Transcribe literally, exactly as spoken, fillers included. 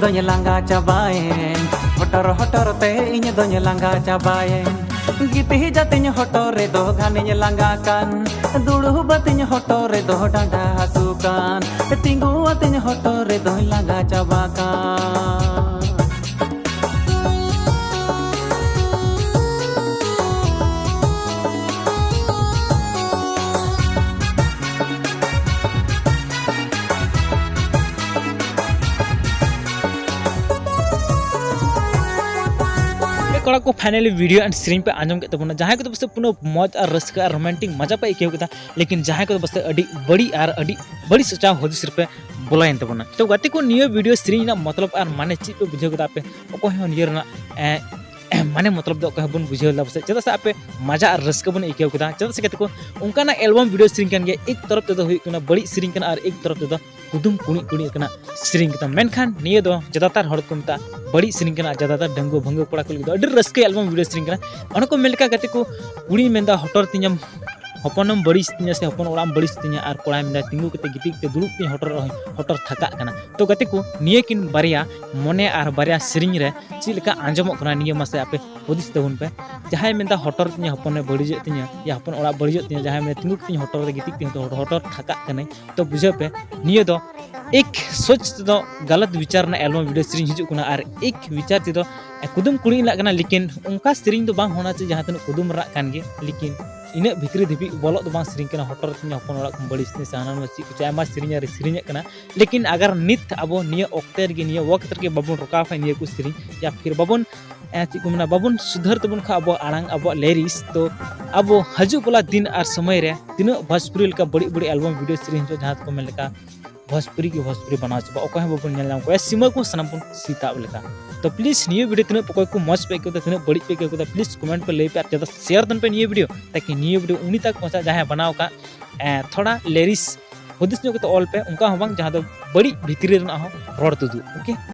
ᱫᱚᱧ ᱞᱟᱸᱜᱟ ᱪᱟᱵᱟᱭᱮᱱ, ᱦᱚᱴᱚᱨ ᱦᱚᱴᱚᱨ ᱛᱮ ᱤᱧ ᱫᱚᱧ ᱞᱟᱸᱜᱟ ᱪᱟᱵᱟᱭᱮᱱ᱾ ᱜᱤᱛᱤᱡ ᱟᱹᱛᱤᱧ ᱦᱚᱴᱚᱨ ᱨᱮᱫᱚ ᱜᱷᱟᱱᱮᱧ ᱞᱟᱸᱜᱟ ᱠᱟᱱ, ᱫᱩᱲᱩᱵ ᱟᱹᱛᱤᱧ ᱦᱚᱴᱚᱨ ᱨᱮᱫᱚ ᱰᱟᱸᱰᱟ ᱦᱟᱹᱥᱩ ᱠᱟᱱ, ᱛᱤᱸᱜᱩ ᱟᱹᱛᱤᱧ ᱦᱚᱴᱚᱨ ᱨᱮᱫᱚᱧ ᱞᱟᱸᱜᱟ ᱪᱟᱵᱟ ᱠᱟᱱ᱾ ᱠᱚᱲᱟ ᱠᱚ, finally video and ᱥᱮᱨᱮᱧ ᱯᱮ ᱟᱸᱡᱚᱢ ᱠᱮᱫ ᱛᱟᱵᱚᱱᱟ᱾ ᱡᱟᱦᱟᱸᱭ ᱠᱚᱫᱚ ᱯᱟᱥᱮᱡ ᱯᱩᱨᱟᱹ ᱢᱚᱡᱽ ᱟᱨ ᱨᱟᱹᱥᱠᱟᱹ ᱟᱨ romantic ᱢᱟᱡᱟ ᱯᱮ ᱟᱹᱭᱠᱟᱹᱣ ᱠᱮᱫᱟ, ᱞᱮᱠᱤᱱ ᱡᱟᱦᱟᱸᱭ ᱠᱚᱫᱚ ᱯᱟᱥᱮᱡ ᱟᱹᱰᱤ ᱵᱟᱹᱲᱤᱡ ᱟᱨ ᱟᱹᱰᱤ ᱵᱟᱹᱲᱤᱡ ᱥᱚᱪᱟᱣ ᱦᱩᱫᱤᱥ ᱨᱮᱯᱮ ᱵᱚᱞᱚᱭᱮᱱ ᱛᱟᱵᱚᱱᱟ᱾ ᱛᱚ ᱜᱟᱛᱮ ᱠᱚ, ᱱᱤᱭᱟᱹ video ᱥᱮᱨᱮᱧ ᱨᱮᱱᱟᱜ ᱢᱚᱛᱞᱚᱵ ᱟᱨ ᱢᱟᱱᱮ ᱪᱮᱫ ᱯᱮ ᱵᱩᱡᱷᱟᱹᱣ ᱠᱮᱫᱟ ᱟᱯᱮ? ᱚᱠᱚᱭ ᱦᱚᱸ ᱱᱤᱭᱟᱹ ᱨᱮᱱᱟᱜ, ᱮ, ᱢᱟᱱᱮ ᱢᱚᱛᱞᱚᱵ ᱫᱚ ᱚᱠᱚᱭ ᱦᱚᱸ ᱵᱚᱱ ᱵᱩᱡᱷᱟᱹᱣ ᱞᱮᱫᱟ ᱯᱟᱥᱮᱡ, ᱪᱮᱫᱟᱜ ᱥᱮ ᱟᱯᱮ ᱢᱟᱡᱟ ᱟᱨ ᱨᱟᱹᱥᱠᱟᱹ ᱵᱚᱱ ᱟᱹᱭᱠᱟᱹᱣ ᱠᱮᱫᱟ᱾ ᱪᱮᱫᱟᱜ ᱥᱮ ᱜᱟᱛᱮ ᱠᱚ, ᱚᱱᱠᱟᱱᱟᱜ album video ᱥᱮᱨᱮᱧ ᱠᱟᱱ ᱜᱮᱭᱟ, ᱮᱠ ᱛᱚᱨᱚᱯ ᱛᱮᱫᱚ ᱦᱩᱭᱩᱜ ᱠᱟᱱᱟ ᱵᱟᱹᱲᱤᱡ ᱥᱮᱨᱮᱧ ᱠᱟᱱᱟ ᱟᱨ ᱮᱠ ᱛᱚᱨᱚᱯ ᱛᱮᱫᱚ ᱠᱩᱫᱩᱢ ᱠᱩᱲᱤᱫ ᱠᱩᱲᱤᱫ ᱠᱟᱱᱟ ᱥᱮᱨᱮᱧ ᱠᱟᱱᱟ᱾ ᱢᱮᱱᱠᱷᱟᱱ ᱱᱤᱭᱟᱹ ᱫᱚ ᱡᱟᱫᱟᱛᱟᱨ ᱦᱚᱲ ᱠᱚ ᱢᱮᱛᱟᱜᱼᱟ ᱵᱟᱹᱲᱤᱡ ᱥᱮᱨᱮᱧ ᱠᱟᱱᱟ, ᱟᱨ ᱡᱟᱫᱟᱛᱟᱨ ᱰᱟᱺᱜᱩᱣᱟᱹ ᱵᱷᱟᱺᱜᱩᱣᱟᱹ ᱠᱚᱲᱟ ᱠᱚ ᱞᱟᱹᱜᱤᱫ ᱫᱚ ᱟᱹᱰᱤ ᱨᱟᱹᱥᱠᱟᱹ album video ᱥᱮᱨᱮᱧ ᱠᱟᱱᱟ᱾ ᱚᱱᱟ ᱠᱚ ᱢᱮᱱ ᱞᱮᱠᱟ ᱜᱟᱛᱮ ᱠᱚ, ᱠᱩᱲᱤᱧ ᱢᱮᱱᱫᱟ ᱦᱚᱴᱚᱨ ᱛᱤᱧᱟᱢ, ᱦᱚᱯᱚᱱᱮᱢ ᱵᱟᱹᱲᱤᱡ ᱛᱤᱧᱟ ᱥᱮ ᱦᱚᱯᱚᱱ ᱚᱲᱟᱜ ᱮᱢ ᱵᱟᱹᱲᱤᱡ ᱛᱤᱧᱟ, ᱟᱨ ᱠᱚᱲᱟᱭ ᱢᱮᱱᱫᱟ ᱛᱤᱸᱜᱩ ᱠᱟᱛᱮ ᱜᱤᱛᱤᱡ ᱠᱟᱛᱮ ᱫᱩᱲᱩᱵ ᱛᱤᱧ ᱦᱚᱴᱚᱨ ᱨᱮᱦᱚᱸ ᱦᱚᱴᱚᱨ ᱛᱷᱟᱠᱟᱜ ᱠᱟᱱᱟ᱾ ᱛᱚ ᱜᱟᱛᱮ ᱠᱚ, ᱱᱤᱭᱟᱹ ᱠᱤᱱ ᱵᱟᱨᱭᱟ ᱢᱚᱱᱮ ᱟᱨ ᱵᱟᱨᱭᱟ ᱥᱮᱨᱮᱧ ᱨᱮ ᱪᱮᱫ ᱞᱮᱠᱟ ᱟᱸᱡᱚᱢᱚᱜ ᱠᱟᱱᱟ, ᱱᱤᱭᱟᱹ ᱢᱟᱥᱮ ᱟᱯᱮ ᱦᱩᱫᱤᱥ ᱛᱟᱵᱚᱱ ᱯᱮ᱾ ᱡᱟᱦᱟᱸᱭ ᱢᱮᱱᱫᱟ ᱦᱚᱴᱚᱨ ᱛᱤᱧᱟ ᱦᱚᱯᱚᱱᱮ ᱵᱟᱹᱲᱤᱡᱚᱜ ᱛᱤᱧᱟ, ᱭᱟ ᱦᱚᱯᱚᱱ ᱚᱲᱟᱜ ᱵᱟᱹᱲᱤᱡᱚᱜ ᱛᱤᱧᱟ, ᱡᱟᱦᱟᱸᱭ ᱢᱮᱱᱫᱟ ᱛᱤᱸᱜᱩ ᱠᱟᱛᱮᱧ ᱦᱚᱴᱚᱨ ᱨᱮ ᱜᱤᱛᱤᱡ ᱛᱤᱧ ᱦᱚᱴᱚᱨ, ᱦᱚᱴᱚᱨ ᱛᱷᱟᱠᱟᱜ ᱠᱟᱹᱱᱟᱹᱧ, ᱛᱚ ᱵᱩᱡᱷᱟᱹᱣ ᱯᱮ, ᱱᱤᱭᱟᱹ ᱫᱚ ᱮᱠ ᱥᱳᱪ ᱛᱮᱫᱚ ᱜᱟᱞᱟᱛ ᱵᱤᱪᱟᱨ ᱨᱮᱱᱟᱜ album video ᱥᱮᱨᱮᱧ ᱦᱤᱡᱩᱜ ᱠᱟᱱᱟ, ᱟᱨ ᱮᱠ ᱵᱤᱪᱟᱨ ᱛᱮᱫᱚ ᱠᱩᱫᱩᱢ ᱠᱩᱲᱤ ᱞᱟᱜ ᱠᱟᱱᱟ, ᱞᱮᱠᱤᱱ ᱚᱱᱠᱟ ᱥᱮᱨᱮᱧ ᱫᱚ ᱵᱟᱝ ᱦᱳᱱᱟ ᱪᱟᱦᱤᱭᱮ ᱡᱟᱦᱟᱸ ᱛᱤᱱᱟᱹᱜ ᱠᱩᱫᱩᱢ ᱨᱟᱜ ᱠᱟᱱ ᱜᱮ, ᱞᱮᱠᱤᱱ ᱤᱱᱟᱹᱜ ᱵᱷᱤᱛᱨᱤ ᱫᱷᱟᱹᱵᱤᱡ ᱵᱚᱞᱚᱜ ᱫᱚ ᱵᱟᱝ ᱥᱮᱨᱮᱧ ᱠᱟᱱᱟ, ᱦᱚᱴᱚᱨ ᱛᱤᱧᱟ ᱦᱚᱯᱚᱱ ᱚᱲᱟᱜ ᱠᱷᱚᱱ ᱵᱟᱹᱲᱤᱡ ᱥᱮ ᱦᱟᱱᱟ ᱱᱚᱣᱟ ᱪᱮᱫ ᱠᱚᱪᱚ ᱟᱭᱢᱟ ᱥᱮᱨᱮᱧ ᱟᱨ ᱥᱮᱨᱮᱧᱮᱫ ᱠᱟᱱᱟ᱾ ᱞᱮᱠᱤᱱ ᱟᱜᱟᱨ ᱱᱤᱛ ᱟᱵᱚ ᱱᱤᱭᱟᱹ ᱚᱠᱛᱮ ᱨᱮᱜᱮ, ᱱᱤᱭᱟᱹ ᱚᱠᱛᱮ ᱨᱮᱜᱮ ᱵᱟᱵᱚᱱ ᱨᱚᱠᱟᱣ ᱠᱷᱟᱡ ᱱᱤᱭᱟᱹ ᱠᱚ ᱥᱮᱨᱮᱧ, ᱭᱟ ᱯᱷᱤᱨ ᱵᱟᱵᱚᱱ, ᱮ, ᱪᱮᱫ ᱠᱚ ᱢᱮᱱᱟ, ᱵᱟᱵᱚᱱ ᱥᱩᱫᱷᱟᱹᱨ ᱛᱟᱵᱚᱱ ᱠᱷᱟᱡ ᱟᱵᱚᱣᱟᱜ ᱟᱲᱟᱝ, ᱟᱵᱚᱣᱟᱜ lyrics, ᱛᱚ ᱟᱵᱚ ᱦᱤᱡᱩᱜ ᱵᱚᱞᱟ ᱫᱤᱱ ᱟᱨ ᱥᱚᱢᱚᱭ ᱨᱮ ᱛᱤᱱᱟᱹᱜ ᱵᱷᱳᱡᱽᱯᱩᱨᱤ ᱞᱮᱠᱟ ᱵᱟᱹᱲᱤᱡ ᱵᱟᱹᱲᱤᱡ album video ᱥᱮᱨᱮᱧ ᱦᱤᱡᱩᱜᱼᱟ, ᱡᱟᱦᱟᱸ ᱫᱚᱠᱚ ᱢᱮᱱ ᱞᱮᱠᱟ ᱵᱷᱳᱡᱽᱯᱩᱨᱤ ᱜᱮ ᱵᱷᱳᱡᱽᱯᱩᱨᱤ ᱵᱟᱱᱟᱣ ᱪᱟᱵᱟ, ᱚᱠᱚᱭ ᱦᱚᱸ ᱵᱟᱵᱚᱱ ᱧᱮᱞ ᱧᱟᱢ ᱠᱚᱣᱟ, ᱥᱤᱢᱟᱹ ᱠᱚ ᱥᱟᱱᱟᱢ ᱵᱚᱱ ᱥᱮᱛᱟᱜ ᱞᱮᱠᱟ᱾ ᱛᱚ please ᱱᱤᱭᱟᱹ video ᱛᱤᱱᱟᱹᱜ ᱚᱠᱚᱭ ᱠᱚ ᱢᱚᱡᱽ ᱯᱮ ᱟᱹᱭᱠᱟᱹᱣ ᱫᱟ, ᱛᱤᱱᱟᱹᱜ ᱵᱟᱹᱲᱤᱡ ᱯᱮ ᱟᱹᱭᱠᱟᱹᱣ ᱠᱮᱫᱟ, please comment ᱯᱮ ᱞᱟᱹᱭ ᱯᱮ, ᱟᱨ ᱪᱮᱫᱟᱜ share ᱫᱚᱱ ᱯᱮ ᱱᱤᱭᱟᱹ video, ᱛᱟᱠᱤ ᱱᱤᱭᱟᱹ video ᱩᱱᱤ ᱛᱟᱠ ᱯᱚᱦᱪᱟ ᱡᱟᱦᱟᱸᱭ ᱵᱟᱱᱟᱣ ᱟᱠᱟᱫ, ᱮ, ᱛᱷᱚᱲᱟ lyrics ᱦᱩᱫᱤᱥ ᱧᱚᱜ ᱠᱟᱛᱮ ᱚᱞ ᱯᱮ, ᱚᱱᱠᱟ ᱦᱚᱸ ᱵᱟᱝ ᱡᱟᱦᱟᱸ ᱫᱚ ᱵᱟᱹᱲᱤᱡ ᱵᱷᱤᱛᱨᱤ ᱨᱮᱱᱟᱜ ᱦᱚᱸ ᱨᱚᱲ ᱛᱩᱫᱩᱜ, okay?